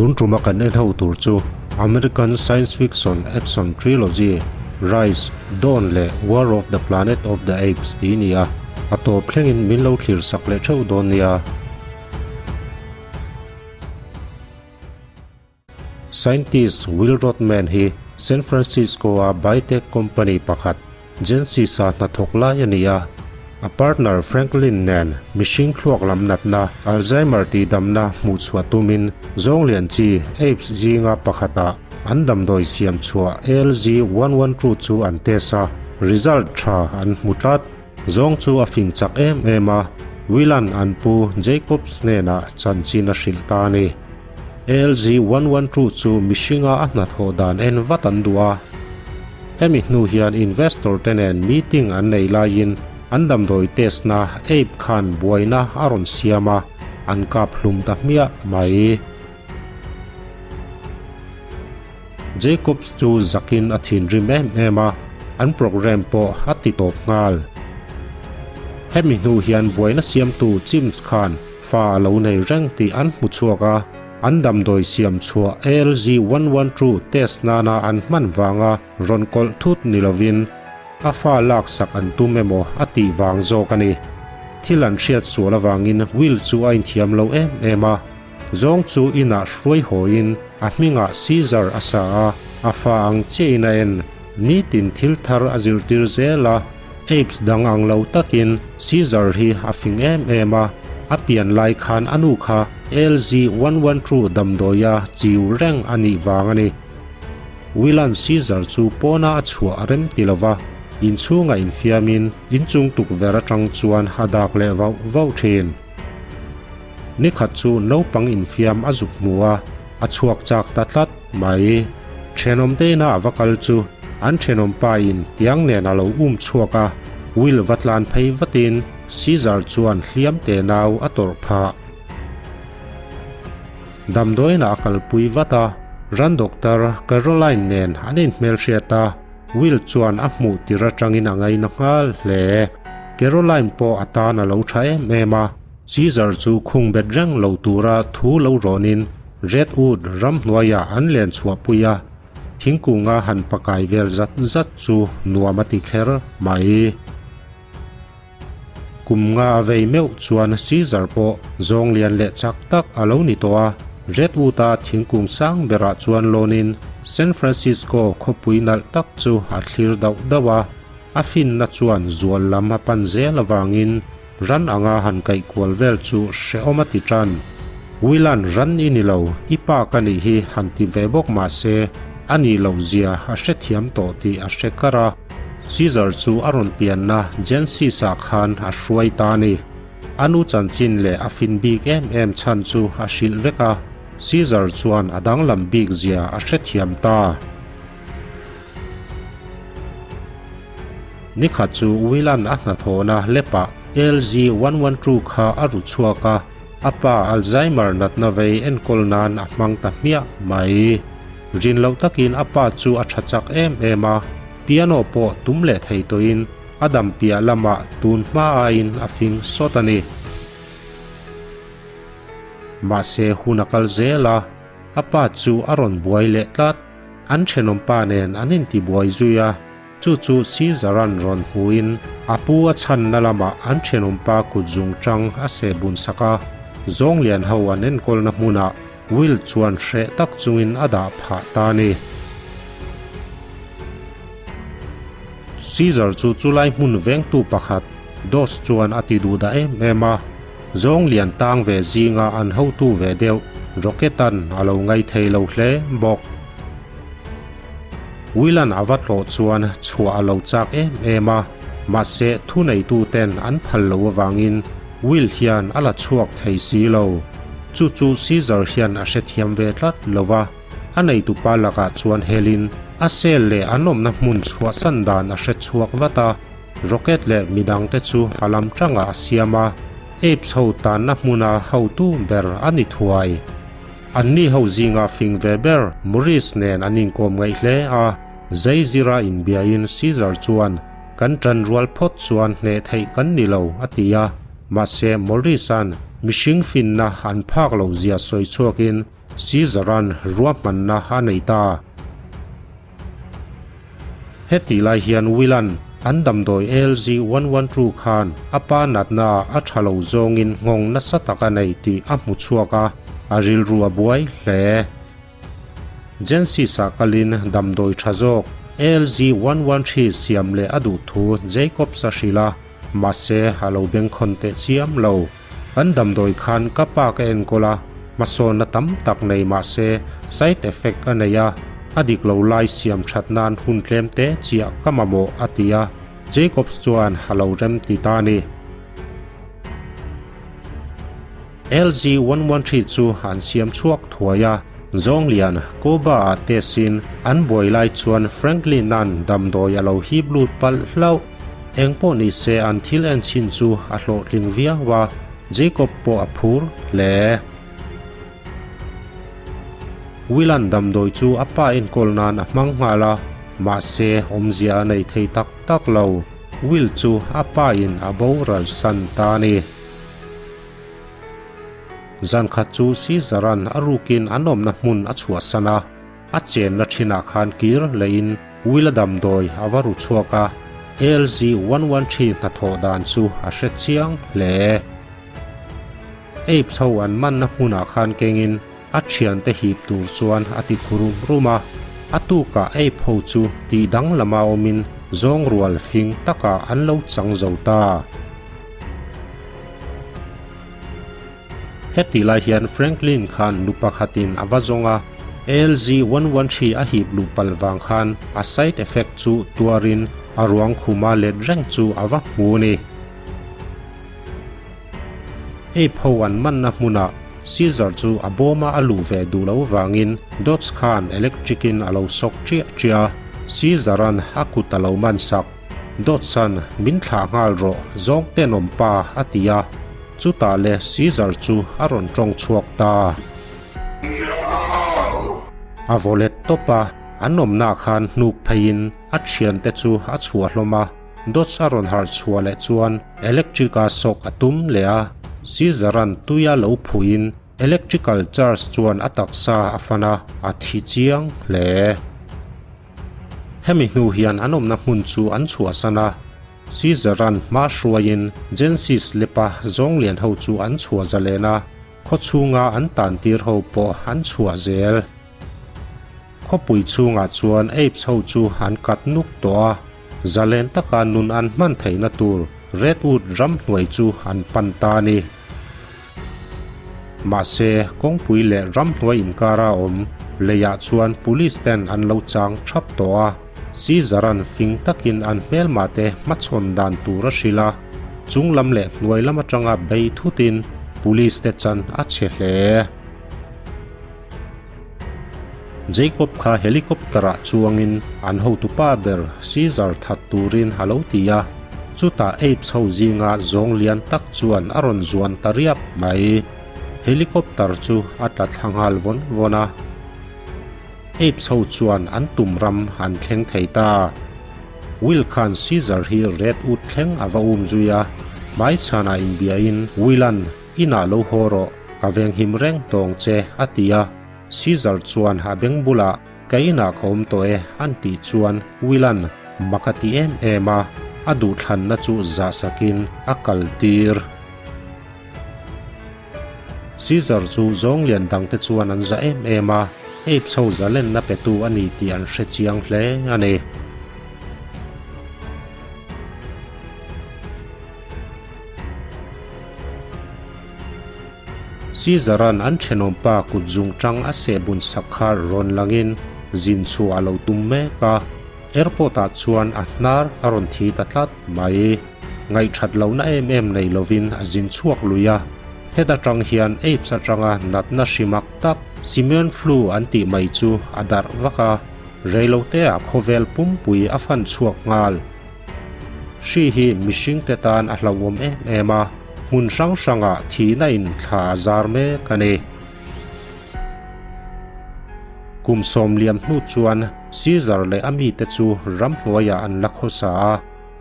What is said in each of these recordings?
Tun tuma kan en ho tur chu American science fiction action trilogy Rise, Dawn leh War of the Planet of the Apes tih ni a, a tawp thlengin min lo thlir sak leh theuh dawn nia. Scientist Will Rothman hi San Francisco-a biotech company pakhat Genesis-a hnathawk lai a ni a. A partner Franklin nen mihring thluak lam natna Alzheimer tihdamna hmuhchhuah tumin zawnglian chi apes zinga pakhatah an damdawi siam chhuah ALZ-112 chu an test a, result tha an hmu tlat. Zawng chu a fing chak em em a, Will-a'n an pu Jacobs hnenah chanchin a hrilh ta a ni. ALZ-112 chu mihringa a hnathawh dan en vat an duh a. Hemi hnu hian investor te nen meeting an nei laiin an damdawi test na ape khan buaina a rawn siam a, an kap hlum ta hmiah mai. Jacobs chu zakin a thinrim em em a, an program pawh a ti tawp nghal. Hemi hnu hian buaina siamtu Chimps khan fa a lo nei reng tih an hmu chhuak a, an damdawi siam chhuah ALZ-112 test nana an hman vanga rawn kawlh thut ni lovin a fa laksak an tum emaw a tih vang zawk a ni. Thil an hriat sual avangin Will chu a inthiam lo em em a, zawng chu inah hruai hawiin a hmingah Caesar a sa a, a fa ang chiahin a en. Nitin thil thar a zirtir zel a, Apes dang ang lo takin Caesar hi a fing em em a, a pian lai khan a nu kha LZ-112 damdawia chiu reng a nih vang a ni. Willan Caesar chu pawna a chhuah a rem ti lova, inchhunga infiamin inchung tukverh atang chuan a dak leh vauh vauh thin. Nikhat chu naupang infiam a zuk hmu a, a chhuak chak ta tlat mai. Thenawm te ina a va kal chu an thenawm pa in tiang nen a lo um chhuak a, Will va tlan phei vatin Caesar chuan hliam te nau a tawrh phah. Damdawiin ah a kalpui vat a, ran doctor Caroline nen an inhmelhriat a, Will chuan a hmuh tir atangin a ngaina nghal hle. Caroline pawh a tan a lo tha em em a, Caesar chu khung bet reng lo tura thu lo rawnin Redwood ramhnuaiah an len chhuahpui a, thingkunga han pakai vel zat zat chu nuam a ti kher mai. Kum nga a vei meuh chuan Caesar pawh zawng lian leh chak tak a lo ni tawh a, Redwood-a thingkung sang berah chuan lawnin San Francisco khawpui nalh tak chu a thlir dauh dauh a, a finna chuan zual lam a pan zel avangin ran anga han kaih kual vel chu hrehawm a ti tan. Willan ran i ni lo, i pa ka nih hi han ti ve bawk mah se, a nih loh zia a hrethiam tawh tih a hre kar a. Caesar chu a rawn pianna Genesis-ah khan a hruai ta a ni. A nu chanchin leh a fin bik em em chhan chu a hrilh vek a, Caesar chuan a danglam bik zia a hrethiam ta. Nikhat chu Willan a hnathawhna lepah LZ-112 kha a ru chhuak a, a pa Alzheimer natna vei enkawl nan a hmang ta hmiah mai. Rin loh takin a pa chu a tha chak em em a, piano pawh tum leh thei tawhin a dam piah lamah tun hma aiin a fing sawt a ni. Mahse hun a kal zel a, a pa chu a rawn buai leh tlat. An thenawm pa nen an intibuai zui a, chu chu Caesar-a'n rawn hmuhin a pu a chhanna lamah an thenawm pa kut zung tang a seh bun sak a, zawnglian ho an enkawlna hmunah Will chuan hreh tak chungin a dah phah ta a ni. Caesar chu chulai hmun vengtu pakhat Dos chuan a ti duh dah em em a, zawng lian tang ve zinga an hotu ve deuh Rocket-a'n a lo ngai thei lo hle bawk. Will-a'n a va tlawh chuan chhuah a lo chak em em a, mahse thuneituten an phal lo avangin Will hian a la chhuak thei si lo. Chu chu Caesar hian a hrethiam ve tlat lo va, a neitupa lakah chuan helin a cell leh an awmna hmun chhuahsan dan a hre chhuak vat a, Rocket leh midangte chu a lam tangah a siam a, Apes ho tanna hmuna hotu ber a ni thuai. Anni ho zinga fing ve ber Maurice nen an inkawm ngaih hle a, Zeizira inbiain Caesar chuan Kan ṭan rual phawt chuan hneh theih kan ni lo, a ti a. Mahse, Maurice-a'n mihring finna an phak lo zia sawi chhuakin Caesar-a'n ruahmanna a nei ta. Hetih lai hian Will-a'n an damdawi LZ112 khan a pa natna a tha lo zawngin nghawng nasa tak a nei tih a hmu chhuak a, a rilru a buai hle. Genesis-ah kalin damdawi tha zawk LZ113 siam leh a duh thu Jacobs a hrilh a, mahse a lo bengkhawn teh chiam lo. Kan damdawi khan ka pa ka enkawl a, hmasawnna tam tak nei mah se side effect a nei a, a dik lo lai siam that nan hun tlem te chiah ka mamawh a ti a, Jacobs chuan a lo rem ti ta a ni. LZ113 chu an siam chhuak thuai a, Zawnglian Cuba ah test in an buai lai chuan Franklin-a'n damdawi a lo hip lut palh hlauh. Engpawh ni se an thil en chhin chu a hlawhtling viau a, Jacob pawh a phur hle. Will-a'n damdawi chu a pa enkawl nan a hmang nghal a, mahse awmzia a nei thei tak tak lo. Will chu a pa in a boral san ta a ni. Zan khat chu Caesar-a'n a rukin an awmna hmun a chhuahsan a. A chenna thinah khan kir lehin Will-a damdawi a va ru chhuak a, ALZ113 hnathawh dan chu a hre chiang hle. Apes ho an manna hmunah khan kengin a thiante hip tur chuan a ti khu rum rum a, a tukah ape ho chu tih danglama awmin zawng rual fing takah an lo chang zo ta. Heti lai hian Franklin khan nu pakhatin a va zawng a, ALZ113 a hip luh palh vang khan a side effect chu tuarin a ruang khuma let reng chu a va hmu a ni. Ape ho an manna hmunah Caesar chu a bawma a luh ve duh loh vangin Dots khan electric in a lo sawk chiah chiah a, Caesar-a'n a kut a lo man sak. Dots-a'n min thlah nghal rawh zawng tenawm pa a ti a. Chutah le Caesar chu a rawn tawng chhuak ta. A vaw let tawp a, an awmnaah khan hnuk pheiin a thiante chu a chhuah hlawm a. Dots a rawn harh chhuah leh chuan electric-a sawk a tum leh a, Caesar-a'n tuia lo phuhin electrical charge chuan a taksa a fan a, a thi chiang hle. Hemi hnu hian an awmna hmun chu an chhuahsan a. Caesar-a'n hma hruaiin Genesis lepa zawnglian ho chu an chhuah zalen a, khaw chhunga an tan tir ho pawh an chhuah zel. Khawpui chhungah chuan apes ho chu an kat nuk tawh a, zalen taka nun an hman theihna tur Redwood ramhnuai chu an pan ta a ni. Mahse, kawngpui leh ramhnuai inkara awm leiah chuan police ten an lo chang thap tawh a, Caesar-a'n fing takin an hmelma te hmachhawn dan tur a hrilh a, chung lam leh hnuai lam atanga bei thutin police te chan a chhe hle. Jacob kha helicopter-ah chuangin an hotupa ber Caesar that turin a lo ti a, chutah apes ho zinga zawng lian tak chuan a rawn zuan ta riap mai. Helicopter chu a tla thla nghal vawn vawn a. Apes ho chuan an tum ram an thleng thei ta. Will khan Caesar hi Redwood thleng a va um zui a, hmaichhanah inbiain Will-a'n inah lo haw rawh, ka venghim reng tawng che a ti a. Caesar chuan a beng bulah ka inah ka awm tawh e an tih chuan Will-a'n mak a ti em em a, a duhthlanna chu zahsakin a kaltir. Caesar chu zawng lian dangte chuan an za em em a, apes ho zalenna petu a ni tih an hre chiang hle a ni. Caesar-a'n an thenawmpa kut zungtang a sehbun sak kha rawn langin zin chhuah a lo tum mek a, airport-ah chuan a hnar a rawn thi ta tlat mai. Ngaihthat lohna em em nei lovin a zin chhuak lui a, heta tang hian apes atanga natna hrimak tak Simeon flu an tih mai chu a darh vak a, reiloteah khawvel pumpui a fan chhuak nghal. Hri hi mihringte tan a hlauhawm em em a, hmun hrang hrangah thihna in thla a zar mek a ni. Kum sawmliam hnu chuan Caesar leh a mite chu ramhnuaiah an la khawsa a,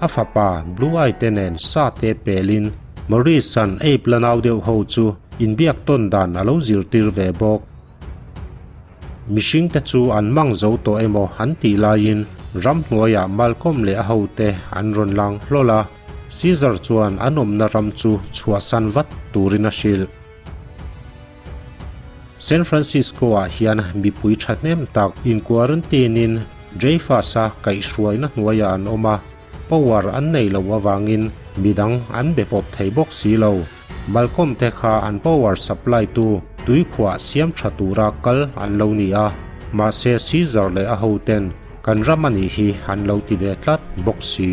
a fapa Blue Eye te nen sa te pelin Maurice-a'n Ape la nau deuh ho chu inbiak tawn dan a lo zirtir ve bawk. Mihringte chu an mang zo tawh emaw an tih laiin ramhnuaiah Malcolm leh a hote an rawn lang hlawl a, Caesar chuan an awmna ram chu chhuahsan vat turin a hrilh. San Francisco-ah hian mipui thahnem tak in quarantine-in Dreyfus-a kaihhruaina hnuaiah an awm a, power an nei loh avangin midang an be pawp thei bawk si lo. Malcolm te kha an power supply tu tuikhuah siam tha tura kal an lo ni a, mahse Caesar leh a hoten kan ram a nih hi an lo ti ve tlat bawk si.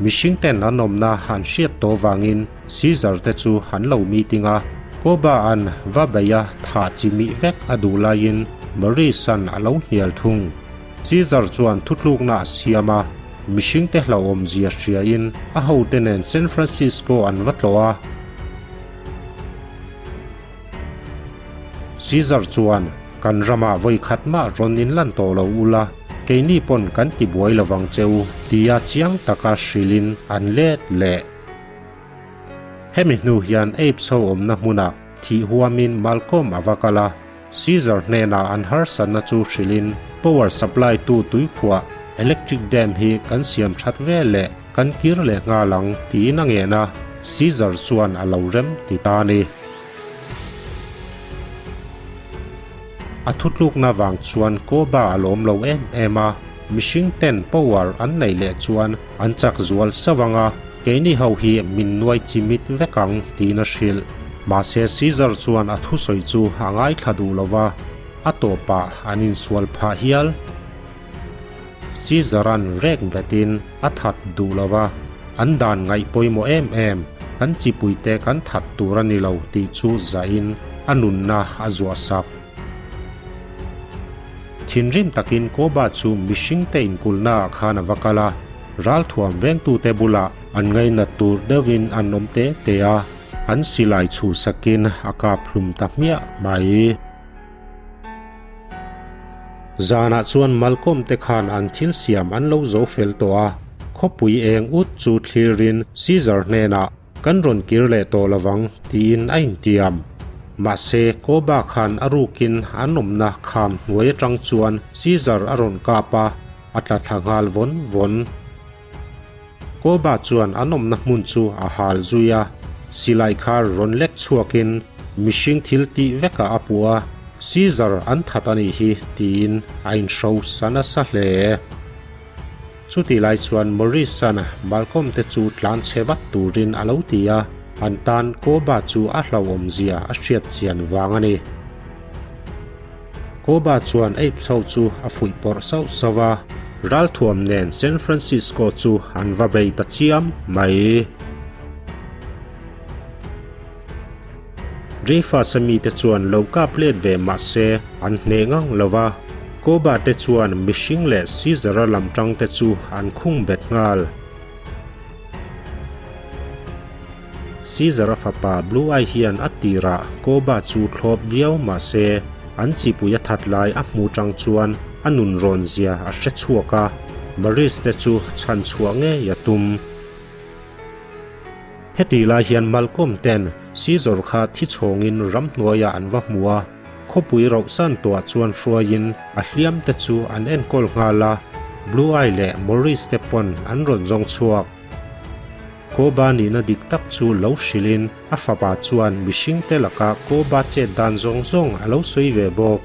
Mihring ten an awmna an hriat tawh vangin Caesar te chu an lo meeting a, Koba an va beih a thah chi mih vek a duh laiin Maurice an a lo hnial thung. Caesar chuan thutlukna a siam a, mihring te hlauhawmzia hriain a hote nen San Francisco an va tlawh a. Caesar chuan, Kan ramah vawi khat mah rawn inlan tawh lo ula, keini pawn kan ti buai lovang che u, tia chiang taka hrilhin an let leh. Hemi hnu hian Apes ho awmna hmunah thih huamin Malcolm a va kal a, Caesar hnenah an harsatna chu hrilhin power supply tu tuikhuah electric dam hi kan siam that ve leh kan kir leh nghal ang tiin a ngen a, Caesar chuan a lo rem ti ta a ni. A thutlukna vang chuan Koba a lawm lo em em a, mihring ten power an neih leh chuan an chak zual sauh ang a, keini ho hi min nuai chimit vek ang tiin a hrilh. Mahse Caesar chuan a thusawi chu a ngaithla duh lo va, a tawpah an insual phah hial. Caesar-a'n rek betin a that duh lo va, an dan ngaih pawimawh em em, kan chipuite kan that tur a ni lo tih chu zahin a nunna a zuah sak. Thinrim takin Koba chu mihringte inkulhnaah khan a va kal a, ralthuam vengtute bulah an ngainat tur deuhin an awm te te a, an silai chhuhsakin a kap hlum ta hmiah mai. Zanah chuan Malcolm te khan an thil siam an lo zo fel tawh a, khawpui eng ut chu thlirin Caesar hnenah kan rawn kir leh tawh lovang tiin a intiam. Mahse, Koba khan a rukin an awmna kham hnuai atang chuan Caesar a rawn kap a, a tla thla nghal vawn vawn. Koba chuan an awmna hmun chu a hal zui a, silai kha rawn lek chhuakin mihring thil tih vekah a puh a, Caesar an that a nih hi tiin a inhro sa nasa hle. Chutih lai chuan Maurice-a'n Malcolm te chu tlan chhe vat turin a lo ti a, an tan Koba chu a hlauhawmzia a hriat chian vang a ni. Koba chuan Apes ho chu a fuih pawrh sauh sauh a, ralthuam nen San Francisco chu an va bei ta chiam mai. Dreyfus-a mite chuan lo kap let ve mah se an hneh ngang lo va, Koba te chuan mihring leh Caesar-a lam tang te chu an khung bet nghal. Caesar-a fapa Blue Eye hian a tirah Koba chu thlawp viau mah se an chipui a that lai a hmu tang chuan a nun rawn zia a hre chhuak a, Maurice te chu chhan chhuah ngei a tum. Hetih lai hian Malcolm ten Caesar kha thi chhawngin ramhnuaiah an va hmu a, khawpui rohsan tuah chuan hruaiin a hliam te chu an enkawl nghal a, Blue Eye leh Maurice te pawn an rawn zawng chhuak. Koba nihna dik tak chu lo hrilhin a fapa chuan mihringte laka Koba chet dan zawng zawng a lo sawi ve bawk.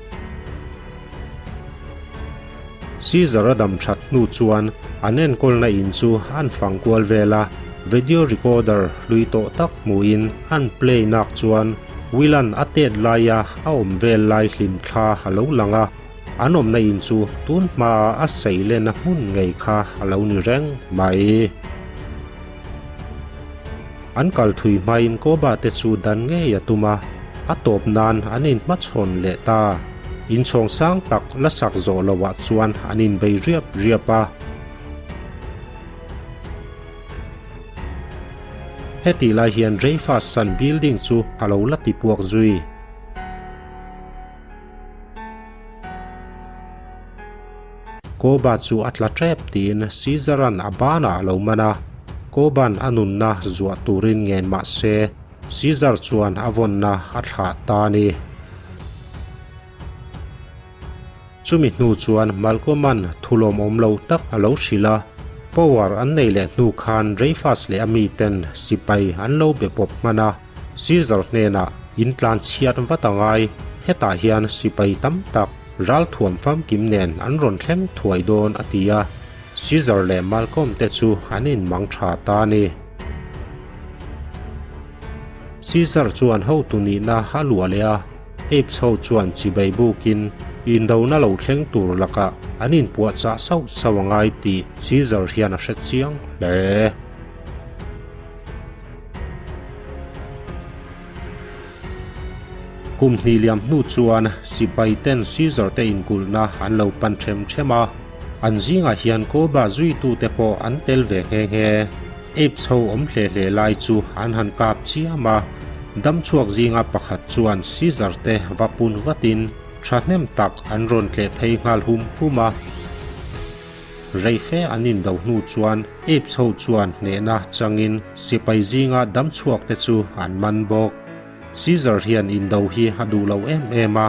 Caesar a dam that hnu chuan an enkawlna in chu an fang kual vel a, video recorder hlui tawh tak hmuhin an play nak chuan Will-a'n a tet laia a awm vel lai hlim thla a lo lang a, an awmna in chu tun hmaa a seilenna hmun ngei kha a lo ni reng mai. An kal thui hmain Koba te chu dan ngei a tum a, a tawp nan an inhmachhawn leh ta. Inchhawng sang tak la sak zawh loah chuan an inbei riap riap a. Hetih lai hian Dreyfus Sun building chu a lo la ti puak zui. Koba chu a tla tep tiin Caesar-a'n a banah a lo man a, Koba'n a nunna zuah turin ngen mah se. Caesar chuan a vawnna a thlah ta a ni. Chumi hnu chuan Malcolm-a'n thulawmawm lo tak a lo hrilh a, power an nei leh hnu khan Dreyfus leh a miten sipai an lo be pawp hman a, Caesar hnenah in tlan chhiat vat a ngai, hetah hian sipai tam tak ralthuam famkim nen an rawn thleng thuai dawn a ti a, Caesar leh Malcolm te chu an inmang tha ta a ni. Caesar chuan hotu nihna a luah leh a. Apes ho chuan chibai bukin indona lo thleng tur lakah an inpuahchah sauh sauh a ngai tih Caesar hian a hre chiang hle. Kum hnih liam hnu chuan sipai ten Caesar te inkulhna an lo pan them them a, an zingah hian Koba zuitute pawh an tel ve nghe nghe. Apes ho awm hle hle lai chu an han kap chiam a, damchhuak zinga pakhat chuan Caesar te va pun vatin thahnem tak an rawn tleh phei nghal hum hum a. Reife an indo hnu chuan Apes ho chuan hnehna changin sipai zinga damchhuak te chu an man bawk. Caesar hian indo hi a duh lo em em a,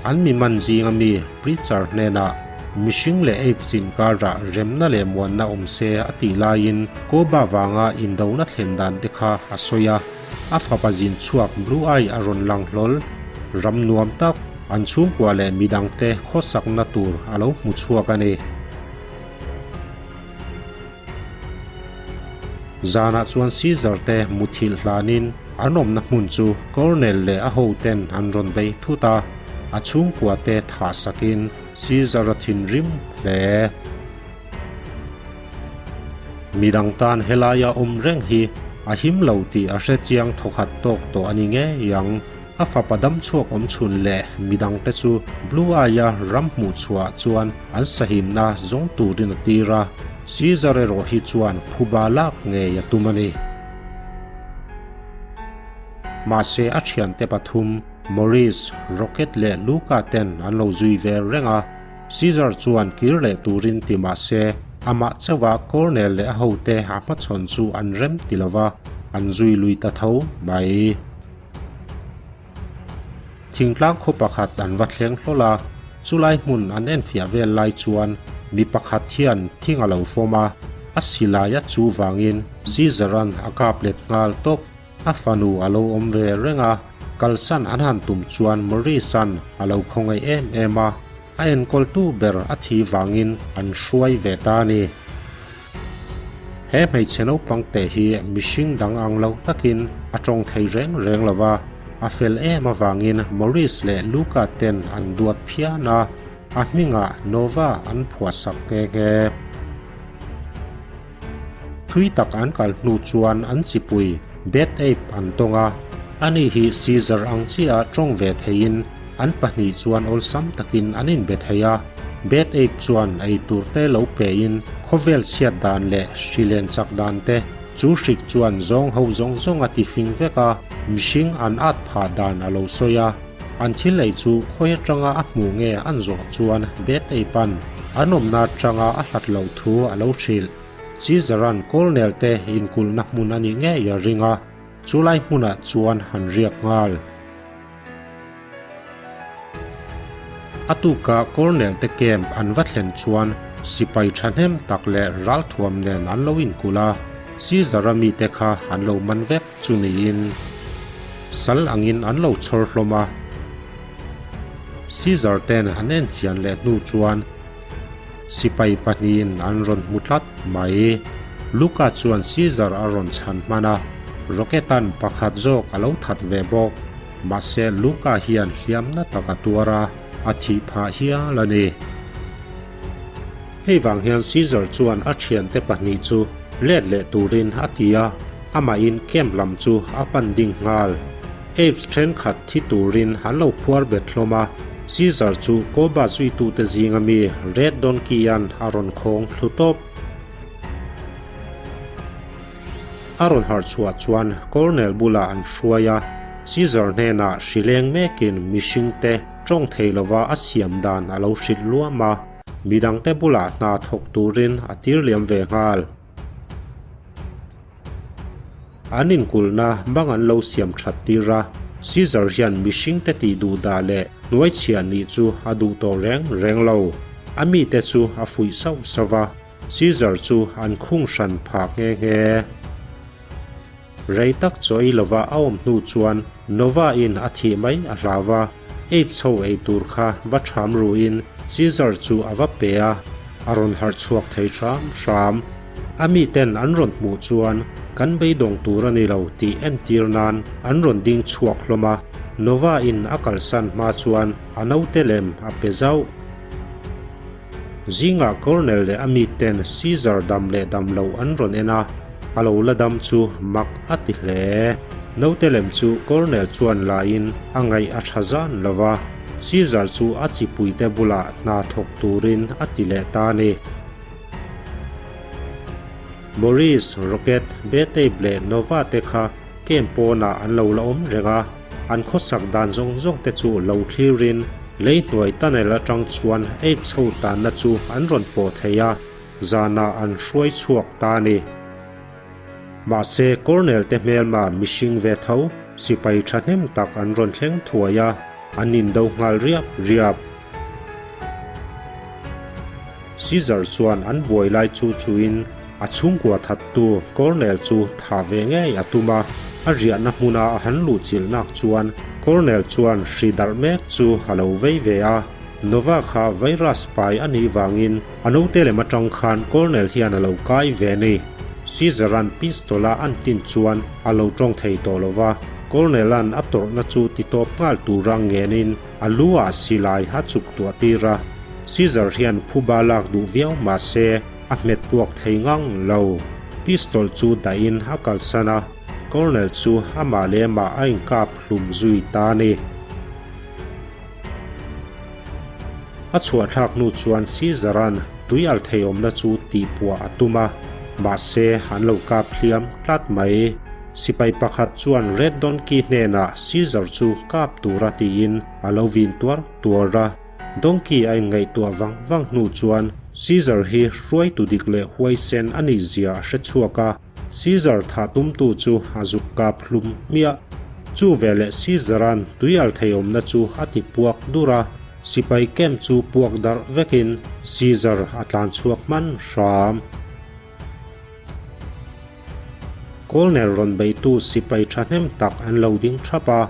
an mi man zinga mi Preacher hnenah mihring leh apes inkarah remna leh muanna awm se a tih laiin Koba vanga indona thlen dan te kha a sawi a, a fapa zin chhuak Blue Eye a rawn lang hlawl. Ram nuam tak, an chhungkua leh midangte khawsakna tur a lo hmu chhuak a ni. Zanah chuan Caesar te muthilh hlanin an awmna hmun chu Colonel leh a hoten an rawn bei thut a, a chhungkua te thah sakin Caesar a thinrim hle. Midang tan helaia awm reng hi a him lo tih a hrechiang thawkhat tawk tawh a ni ngei ang. A fapa damchhuak awm chhun leh midangte chu Blue Eye-a ram hmuh chhuah chuan an sahimna zawng turin a tir a, Caesar erawh hi chuan phuba lak ngei a tum a ni. Mahse a thiante pathum, Maurice, Rocket leh Luca ten an lo zui ve reng a, Caesar chuan kir leh turin ti mah se, amah chauha Colonel leh a hote a hmachhawn chu an rem ti lova, an zui lui ta tho mai. Thingtlang khaw pakhat an va thleng hlawl a, chulai hmun an enfiah vel lai chuan mi pakhat hian thing a lo fawm a, a silai a chu vangin Caesar-a'n a kap let nghal tawp. A fanu a lo awm ve reng a, kalsan an han tum chuan Maurice-a'n a lo khawngaih em em a, a enkawltu ber a thi vangin an hruai ve ta a ni. He hmeichhe naupang te hi mihring dang ang lo takin a tawng thei reng reng lo va, a fel em avangin Maurice leh Luca ten an duat phian a, a hmingah Nova an phuahsak nghe nghe. Thui tak an kal hnu chuan an chipui Bad Ape an tawng a, ani hi Caesar ang chiah tawng ve theiin an pahnih chuan awlsam takin an inbe thei a. Bad Ape chuan ei tur te lo pein khawvel chhiat dan leh hrilen chak dan te chu hrik chuan zawng ho zawng zawng a tifing vek a, mihring an at phah dan a lo sawi a. An thil ei chu khawi atanga a hmuh nge an zawh chuan Bad Ape-a'n an awmna atanga a hlat loh thu a lo hrilh. Caesar-a'n Colonel te inkulhna hmun a nih ngei a ring a, chulai hmunah chuan han riak nghal. A tukah Colonel te camp an va thlen chuan sipai thahnem tak leh ralthuam nen an lo inkulh a, Caesar-a mite kha an lo man vek chu niin sal angin an lo chhawr hlawm a. Caesar ten an enchian leh hnu chuan Sipai pahnihin an rawn hmu tlat mai. Luca chuan Caesar a rawn chhan hman a, Rocket-a'n pakhat zawk a lo that ve bawk. Mahse Luca hian hliamna tak a tuar a, a thih phah hial a ni. Hei vang hian Caesar chuan a thiante pahnih chu let leh turin a ti a, amahin camp lam chu a pan ding nghal. Apes thenkhat thi turin an lo phuar bet hlawm a, Caesar chu Koba zuitute zinga mi Red Donkey-a'n a rawn khawng thlu tawp. A rawn harh chhuah chuan Colonel bulah an hruai a, Caesar hnenah hrileng mekin mihringte tawng thei lova a siam dan a lo hrilh luam a, midangte bulah hna thawk turin a tir liam ve nghal. An inkulhna bang an lo siam that tir a, Caesar hian mihringte tih duh dah leh hnuaichhiah nih chu a duh tawh reng reng lo. A mite chu a fuih sauh sauh va, Caesar chu an khung hran phah nghe nghe. Rei tak chaw ei lova a awm hnu chuan Nova in a thih mai a hlau a, Apes ho ei tur kha va ṭham ruin Caesar chu a va pe a, a rawn harh chhuak thei hram hram. A miten an rawn hmuh chuan kan beidawng tur a ni lo tih entir nan an rawn ding chhuak hlawm a, Nova in a kalsan hma chuan a naute lem a pe zauh. Zingah Colonel leh a miten Caesar dam leh dam lo an rawn en a, a lo la dam chu mak a ti hle. Naute lem chu Colonel chuan laiin a ngaih a tha zan lo va, Caesar chu a chipuite bulah hna thawk turin a ti leh ta a ni. Maurice, Rocket, Betape leh Nova te kha camp pawnah an lo la awm reng a. An khawsak dan zawng zawng te chu lo thlirin lei hnuai tunnel atang chuan apes ho tanna chu an rawn pawh thei a, zanah an hruai chhuak ta a ni. Mahse, Colonel te hmelma mihring ve tho sipai thahnem tak an rawn thleng thuai a, an indo nghal riap riap. Caesar chuan an buai lai chu chuin a chhungkua thattu Colonel chu thah ve ngei a tum a, a riahna hmuna a han luhchilh nak chuan Colonel chuan hri darh mek chu a lo vei ve a, Nova kha virus pai a nih vangin a naute lem atang khan Colonel hian a lo kai ve a ni. Caesar-a'n pistol-a an tin chuan a lo tawng thei tawh lo va, Colonel-a'n a tawrhna chu titawp nghal tura ngenin A lu ah silai a chuk tuah tir a, Caesar hian phuba lak duh viau mah se a hmet puak thei ngang lo. Pistol chu dahin a kalsan a, Colonel chu amah leh amah a inkap hlum zui ta a ni. A chhuah thlak hnu chuan Caesar-a'n tui al thei awmna chu tihpuah a tum a, mahse an lo kap hliam tlat mai. Sipai pakhat chuan Red Donkey hnenah Caesar chu kap tura tiin a lo vin tuar tuar a. Donkey a inngaihtuah vang vang hnu chuan Caesar hi hruaitu dik leh huaisen a nih zia a hre chhuak a, Caesar thah tumtu chu a zuk kap hlum hmiah. Chu veleh Caesar-a'n tuial theiawmna chu a ti puak dur a, sipai camp chu puak darh vekin Caesar a tlan chhuak hman hram. Colonel rawn beitu sipai thahnem tak an lo ding thap a,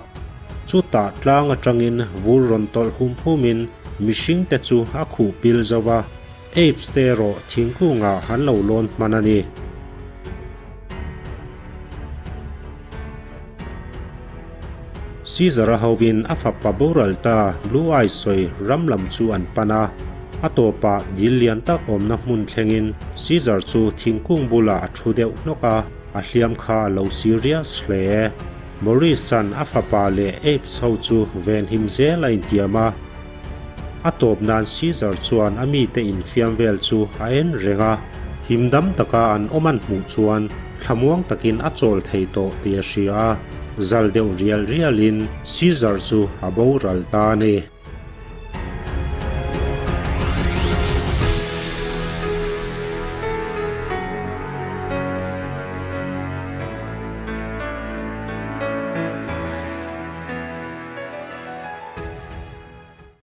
chutah tlang atangin vur rawn tawlh hum humin mihring te chu a khuh pil zo va, apes te erawh thingkungah an lo lawn hman a ni. Caesar-a hovin a fapa boral ta Blue Eyes sawi ram lam chu an pan a, a tawpah dil lian tak awmna hmun thlengin Caesar chu thingkung bulah a thu deuh hnawk a, a hliam kha a lo serious hle. Maurice-a'n a fapa leh apes ho chu venhim zel a intiam a, A tawp nan Caesar chuan a mite infiam vel chu a en reng a, him dam taka an awm an hmuh chuan thlamuang takin a chawl thei tawh tih a hria a, zal deuh rial rialin Caesar chu a boral ta a ni.